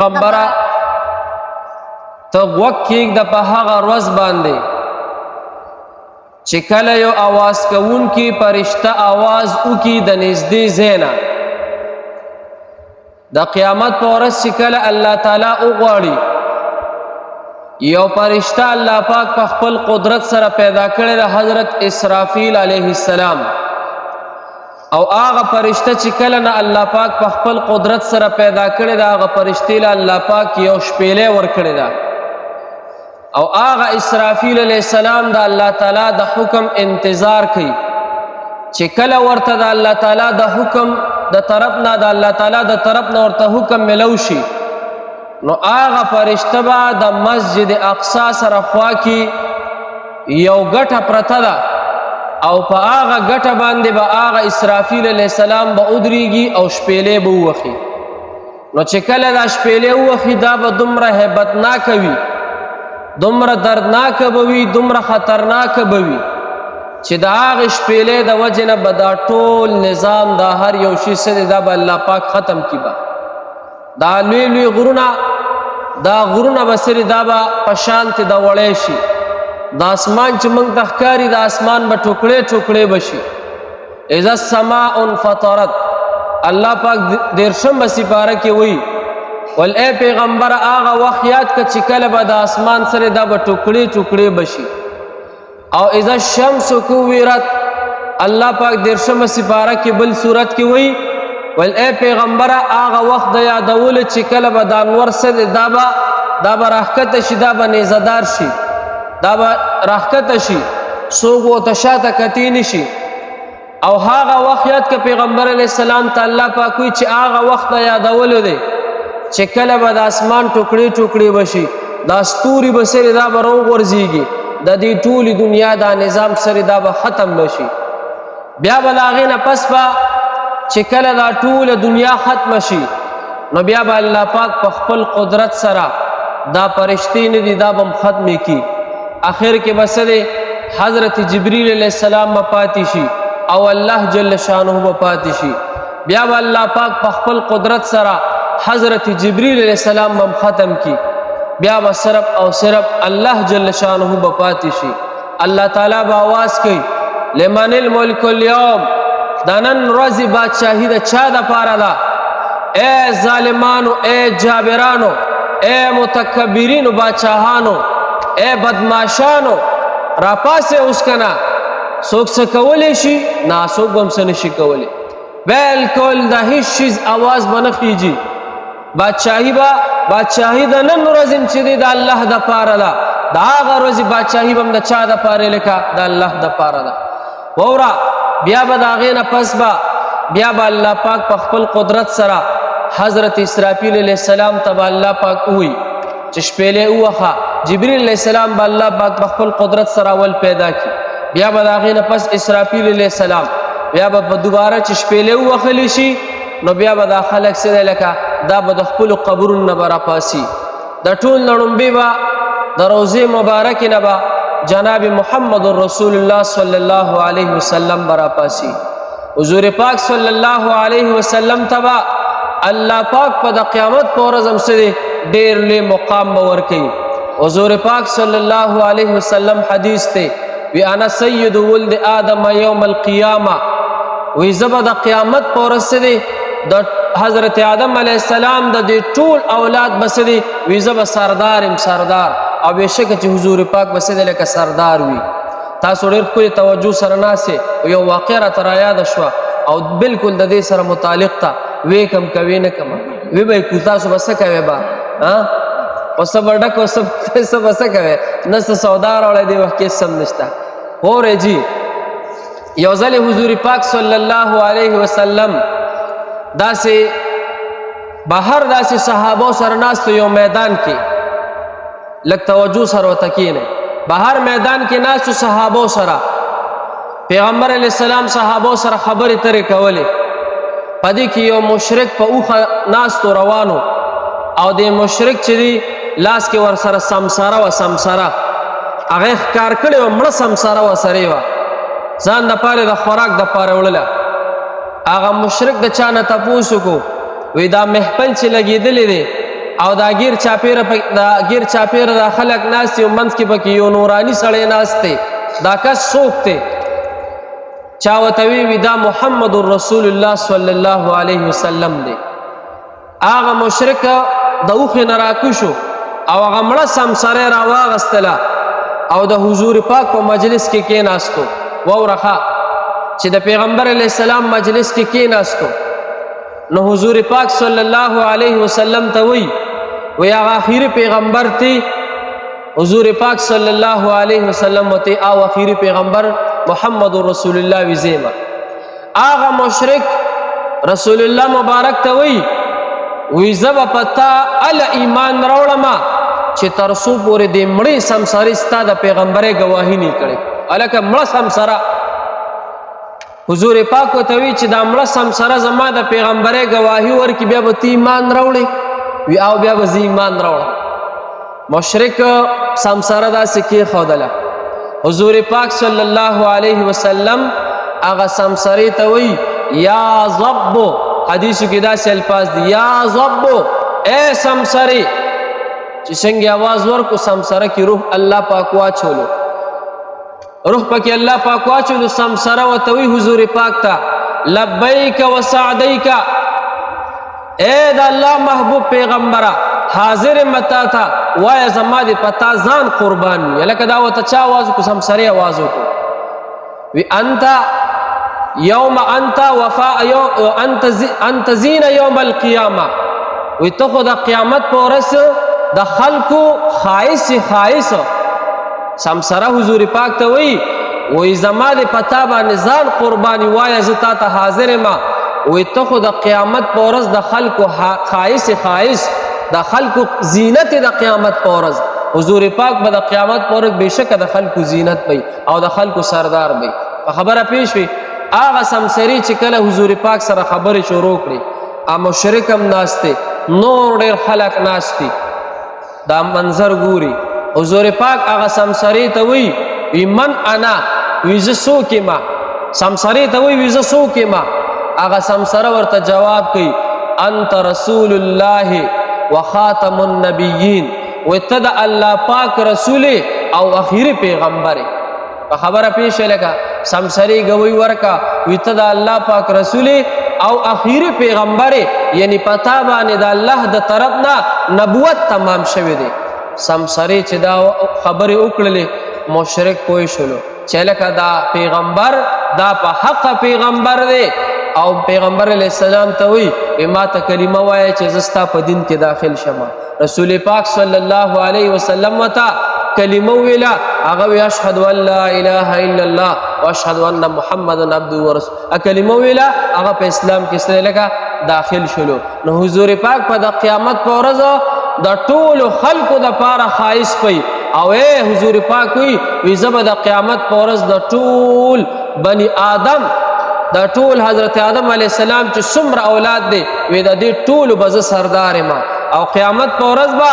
پیغمبره، ته غوږ کېږده په هغه ورځ باندې چې کله یو اواز کوونکی فرشته اواز وکي د نږدې ځای نه. د قیامت په ورځ چې کله الله تعالی وغواړي، یو فرشته الله پاک په خپل قدرت سره پیدا کړی د حضرت اسرافیل علیه السلام، او هغه فرشته چې کله نه الله پاک په خپل قدرت سره پیدا کړی دا، هغه فرشتې له الله پاک یو شپېلې ورکړی ده، او هغه اسرافیل علیه السلام د الله تعالی د حکم انتظار کوي چې کله ورته د الله تعالی د حکم د طرف نه، د الله تعالی د طرف نه ورته حکم ملو شي، نو هغه فرشته به د مسجد اقصا سره خوا کې یو ګټه پرته ده، او په هغه ګټه باندې به هغه اسرافیل علیه السلام به ودرېږي او شپېلې به ووهي. نو چې کله دا شپېلې ووهي، دا به دومره هیبتناکه وي، دومره دردناکه به وي، دومره خطرناکه به وي چې د هغې شپېلې د وجې نه به دا ټول نظام، دا هر یو شي څه دی، دا به الله پاک ختم کړي. به دا لوی لوی غرونه، دا غرونه به سری دا به په شانتې د وړی شي. د اسمان چې موږ ته ښکاري، د اسمان به ټوکړې ټوکړې به شي. اذا السماء انفطرت، الله پاک دیرشم سپاره کې وایي، ول اے پیغمبر، هغه وخت یاد که چې کله به د اسمان سره دا به ټوکړې ټوکړې بشي. او اذا الشمس کوورت، الله پاک دیرشم سپاره کې بل صورت کې وایي، ول اے پیغمبر، هغه وخت د یادول چې کله به د انور سره دا به راښکته شي، دا به نیزدار شي، دا به راښکته شي، څوک ورته شاته کتی نشي. او هغه وخت یاد که پیغمبر علی السلام ته الله پاک وی چې هغه وخت د یادولو دی چې کله به د اسمان ټوکړې ټوکړې وشي، دا ستوري به سره دا به راوغورځېږي، د دې ټولې دنیا دا نظام سره دا به ختم بشي. بیا به د هغې نه پس به چې کله دا ټوله دنیا ختمه شي، نو بیا به الله پاک په خپل قدرت سره دا پرشتې نه دي، دا به هم ختمې کړي. اخر کې به څه دی؟ حضرت جبریل علیه السلام به پاتې شي او الله جل شانه به پاتې شي. بیا به الله پاک په خپل قدرت سره حضرت جبریل علیه السلام به ختم کی. بیا به صرف او صرف الله جل شانه به پاتې شي. الله تعالی به आवाज کوي، لمن الملک اليوم؟ د نن ورځې بادشاهي د چا د پاره ده؟ اے ظالمانو، اے جابرانو، اے متکبرینو بادشاهانو، اے بدماشانو، راپاسې اوس کنه. څوک څه کولی شي؟ نه، څوک به هم څه نشي کولی. بالکل د هیڅ شیز اواز به نه خیږي. بادشاهي به، بادشاهي د نن ورځې هم چې دی، د الله د پاره ده. د هغه ورځې بادشاهي به هم د چا د پاره؟ لکه د الله د پاره ده. ووره، بیا به د هغې نه پس به بیا به الله پاک په خپل قدرت سره حضرت اسرافیل علیه السلام ته به الله پاک ووایي چې شپېلې ووخه. جبریل علیه السلام به الله پاک په خپل قدرت سره اول پیدا کړي. بیا به د هغې نه پس اسرافیل علیه السلام، بیا به په دوباره چې شپېلې ووهلی شي، نو بیا به دا خلک څه دی، لکه دا به د خپلو قبرونو نه به راپاسي. د ټول نه ړومبی به د روضې مبارکې نه به جناب محمد رسول الله صلی الله علیه وسلم به راپاسي. حضور پاک صلی الله علیه وسلم ته به الله پاک په د قیامت په ورځ هم څه دی، ډېر لوی مقام به ورکوي. حضور پاک صلی الله علیه وسلم حدیث دی وی، انا سید ولد آدم یوم القیامه، وی زه به د قیامت په ورځ څه دی، د حضرت آدم علیه السلام د دې ټول اولاد به څه دی، وی زه به سردار یم، سردار. او بېشکه چې حضور پاک به څه دی، لکه سردار وي. تاسو ډېر ښکلي توجه سره ناست. یو واقعه راته رایاده شوه او بالکل د دې سره متعلق ته وی کم کوي نه کم وی به کو. تاسو به څه کوي با ها؟ او څه به ډک او څه به څه کوي؟ نه څه سودا راوړی دی وخت کې سم نشته. هورې جی، یو ځل حضور پاک صلی الله علیه وسلم داسې بهر داسې صحابه سره ناست یو میدان کې. لږ توجه سره ورته کښېنئ. بهر میدان کې ناستو صحابو سره، پیغمبر علیه السلام صحابو سره خبرې ترې کولې. په دې کې یو مشرک په اوښه ناستو روانو، او د مشرک چې دی لاس کې ورسره سمساره وه، سمساره هغه یې ښکار کړې وه، مړه سمساره ورسره وه، ځان دپاره د خوراک دپاره وړله. هغه مشرک د چا نه تپوس وکړو، وی دا محفل چې لګېدلی دی، او دا غیر چاپیره، دا غیر چاپیره دا خلک ناست او منځ کې پکې یو نورانی سړی ناست دی، دا کس څوک دی؟ چا ورته وی دا محمد رسول الله صلی الله علیه وسلم دی. هغه مشرک د اوښې نه راکوشو او هغه مړه سمسره راواغستله او د حضور پاک په مجلس کې کېناستو. واورخه چې د پیغمبر علی السلام مجلس کې کېناستو، نو حضور پاک صلی الله علیه وسلم ته وی وی هغه اخیری پیغمبر تی. حضور پاک صلی الله علیه وسلم ته او اخیری پیغمبر محمد رسول الله وزیما. هغه مشرک رسول الله مبارک ته وی وی زب پتا ال ایمان راوړم چې ترسو پورې د مړې سمساري ستا د پیغمبري گواهی نه کړي. الکه مړه سمساره حضور پاک ته وی چې دا مړه سمساره زما د پیغمبري گواهی ورکي، بیا به تی ایمان راوړي؟ وی او بیا به زی ایمان راوړم. مشرک سمساره داسې کې خودله. حضور پاک صلی الله علیه وسلم هغه سمساره ته وی یا ضب، حدیثو کې داسې الفاظ دي، یا ضب، اے سمساره. چې څنګه आवाज ورکو، سمساره کې روح الله پاک واچولو، روح پکې الله پاک واچولو. سمساره وته وی حضور پاک ته لبیک وسعدیک، اے د الله محبوب پیغمبره، حاضر متا تا وای، زما دې پتا ځان قربان وي. لکه دا وته چا आवाज کو؟ سمسره आवाज کو. وی انت یوم انت وفا یو انت انت زین یوم القیامه، وی ته خو د قیامت په ورځ د خلکو خایس خایس. سمسره حضور پاک ته وی وی زما د پتا باندې ځان قرباني، وای زه تا ته حاضر ما. وی ته خو د قیامت په ورځ د خلکو خایس خایس، د خلکو زینت د قیامت په ورځ. حضور پاک به د قیامت په ورځ بشکه د خلکو زینت وي او د خلکو سردار وي. په خبره پیښ وي. هغه سمسری چې کله حضور پاک سره خبرې شروع کړې، ا مشرک هم ناشته، نور ډیر خلک ناشتي، دا منظر ګوري. حضور پاک هغه سمسری ته وی وی من انا، وی زه څوک ما؟ سمسری ته وی وی زه څوک ما؟ هغه سمسره ورته جواب کوي انت رسول الله وخاتم النبیین، و ته د الله پاک رسول او اخیری پیغمبر. په خبره پیښ لکه سمسری گوی ورکا، وی ته د الله پاک رسول او اخیری پیغمبر، یعنی پتا باندې د الله د طرف نه نبوت تمام شوی دی. سمسری چې دا خبرې وکړلې، مشرک پوه شولو چې لکه دا پیغمبر دا په حق پیغمبر دی. او پیغمبر علی السلام ته وی ما ته کلمه وایي چې زستا په دین کې داخل شمه. رسول پاک صلی الله علیه وسلم وتا کلمه ویلا، هغه وی اشهد ان لا اله الا الله واشهد ان محمدا عبده ورسوله. کلمه ویلا، هغه په اسلام کې سره لکه داخل شلو. نو حضور پاک په د قیامت په ورځ د ټولو خلکو د پاره خایس پي. او اے حضور پاک وی وی زبر د قیامت په ورځ د ټول بنی آدم، د ټول حضرت آدم علی السلام چې څومره اولاد دی، وی د دې ټولو بز سردار ما. او قیامت په ورځ به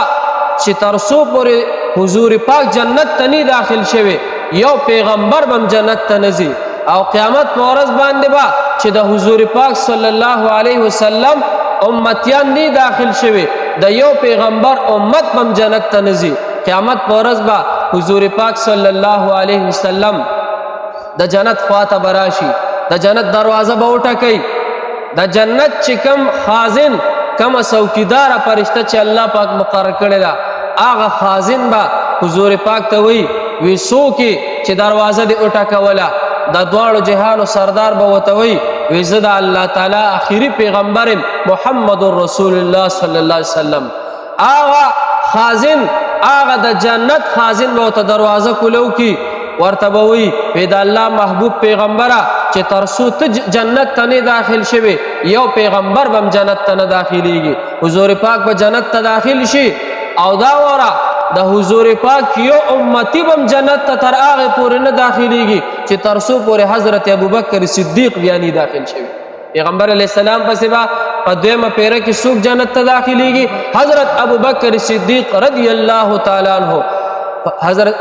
چې ترسو پورې حضور پاک جنت ته نه داخل شوی، یو پیغمبر بم جنت ته نزي. او قیامت په ورځ باندې با چې د حضور پاک صلی الله علیه وسلم امتیان نه داخل شوی، د یو پیغمبر امت بم جنت ته نزي. قیامت په ورځ به حضور پاک صلی الله علیه وسلم د جنت خواته براشي، د جنت دروازه به وټکي. د جنت چې کم خازن، کم څوکیدار فرشته چې الله پاک مقرر کړی دا، هغه خازن به حضور پاک ته وی وی څوک چې دروازه دې وټکوله؟ د دواړو جهانو سردار به وته وی وی زه د الله تعالی اخیری پیغمبر محمد رسول الله صلی الله علیه وسلم. هغه خازن، هغه د جنت خازن به ته دروازه کولو کی ورته به وی وی د الله محبوب پیغمبره، چې ترسو ته جنت ته نه داخل شوی، یو پیغمبر بم جنت ته نه داخليږي. حضور پاک به جنت ته داخل شي او دا وره د حضور پاک یو امتی بم جنت ته تر هغه پورې نه داخليږي چې ترسو پورې حضرت ابوبکر صدیق بیا نه داخل شوی. پیغمبر علی السلام پسې با په دویمه پیره کې څوک جنت ته داخليږي؟ حضرت ابوبکر صدیق رضی الله تعالی عنہ.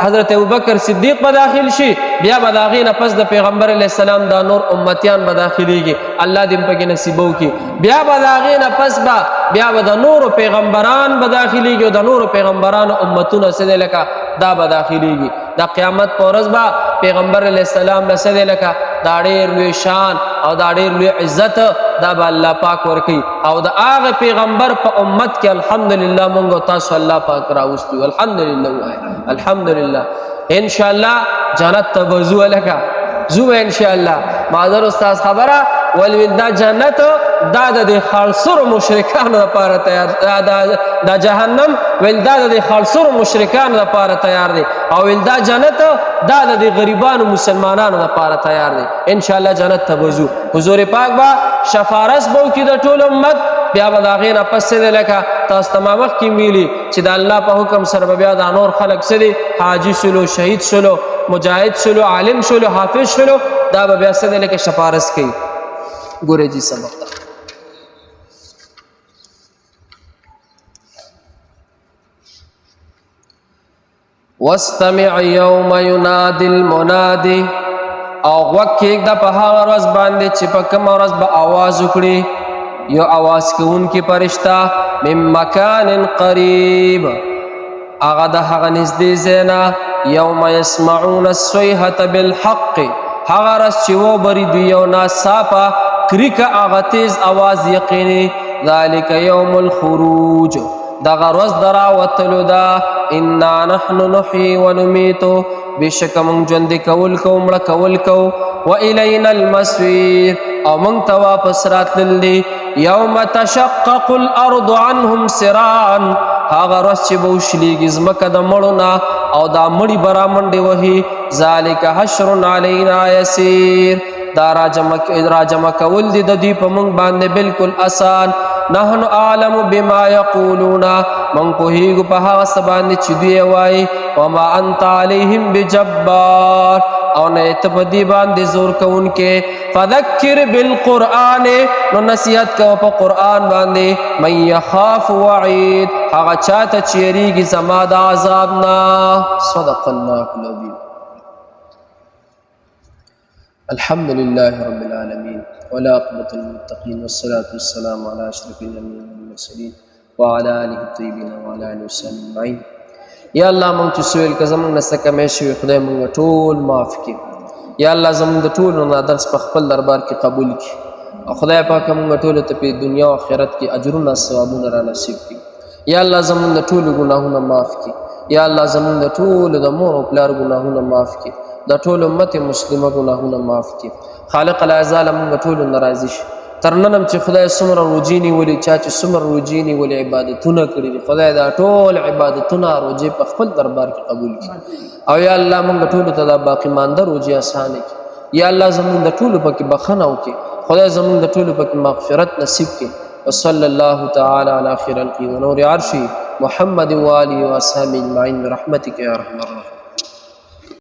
حضرت ابوبکر صدیق به داخل شي، بیا به د هغې نه پس د پیغمبر علیه السلام دا نور امتیان به داخليږي. الله دې پکې نصیبو کړي. بیا به د هغې نه پس به بیا به د نورو پیغمبران به داخليږي او د نورو پیغمبرانو امتونه څه دی لکه دا به داخليږي. د قیامت په ورځ به پیغمبر علیه السلام له څه دی لکه دا ډېر لوی شان او دا ډېر لوی عزت دا به الله پاک ورکوي. او د هغه پیغمبر په امت کې الحمدلله مونږ تاسو الله پاک راوستو، الحمدلله وایي الحمدلله. ان شاء الله جنت ته به ځو، لکه ځو ان شاء الله. معذر استاد خبره ولویل دا جنت دا د خالصرو مشرکانو لپاره تیار، دا جهنم ویل دا د خالصرو مشرکانو لپاره تیار دی، او ویل دا جنت دا د غریبانو مسلمانانو لپاره تیار دی. ان شاء الله جنت ته به ځو. حضور پاک به شفارس به وکړي د ټول امت. بیا به د هغې نه پس څه دی لکه تاسو ته ما مخکې ویلي چې د الله په حکم سره به بیا دا نور خلک څه دي، حاجي شولو، شهید شولو، مجاهد شولو، عالم شولو، حافظ شولو، دا به بیا څه دی لکه شفارس کوي. ګورئ جي سبق ته. واستمع یوم ینادی المنادی، او غوږ کېږده په هغه ورځ باندې چې په کومه ورځ به आवाز وکړي یو आवाز کوونکي فرشته، من مکان قریب، هغه د هغه نږدې ځای نه، یوم یسمعون الصیحة بالحق، هغه ورځ چې وبري دوی یو ناڅاپه کریکه هغه تیز اواز یقیني، ذلک یوم الخروج، دغه ورځ د راوتلو ده. انا نحن نحیي ونمیتو، بېشکه موږ ژوندي کول کوو، مړه کول کوو، و الینا المصیر، او موږ ته واپس راتلل دي. یوم تشقق الارض عنهم سراعا، هغه ورځ چې به وشلېږي ځمکه د مړو نه او دا مړي به رامنډې وهي. ذلک حشر علینا یسیر، دا راجمع کول دي د دوی په مونږ باندې بالکل اسان. نحن اعلم بما یقولون، مونږ پوهیږو په هغه څه باندې چې دوی وایي. وما انت علیهم بجبار، او نه ته په دې باندې زور کوونکې. فذکر بالقران، نو نصیحت کوه په قران باندې، من یخاف وعید، هغه چاته چې یریږي زما د عذاب نه. صدق الله العظیم. الحمد لله رب العالمين والعاقبة للمتقين والصلاة والسلام على أشرف الأنبياء والمرسلين وعلى آله الطيبين وعلى آله وصحبه أجمعين. یا الله مونږ چې سویل که زمونږ نه څه کمی شوي، خدای مونږ ټول معاف کړي. یا الله زمونږ د ټولو نه درس په خپل دربار کې قبول کړي، او خدای پاک مونږ ټولو ته په دنیا او آخرت کې اجرونه ثوابونه را نصیب کړي. یا الله زمونږ د ټولو ګناهونه معاف کړي. یا الله زمونږ د ټولو د مور او پلار ګناهونه معاف کړي، د ټولو امت مسلمه ګناهونه معاف کړي. خالق العزال مونږ ټولو ناراضي شي. تر نن هم چې خدای څومره روجې نیولې، چا چې څومره روجې نیولې، عبادتونه کړي دي، خدای دا ټول عبادتونه روجې په خپل دربار کې قبول کړي. او یا الله مونږ ټولو ته دا باقي مانده روجې اسانه کړي. یا الله زمونږ د ټولو پکې بخښنه وکړي، خدای زمونږ د ټولو پکې مغفرت نصیب کړي. وصلى الله تعالى على خير الخلق ونور عرشه محمد وآله وأصحابه أجمعين برحمتك يا أرحم الراحمين.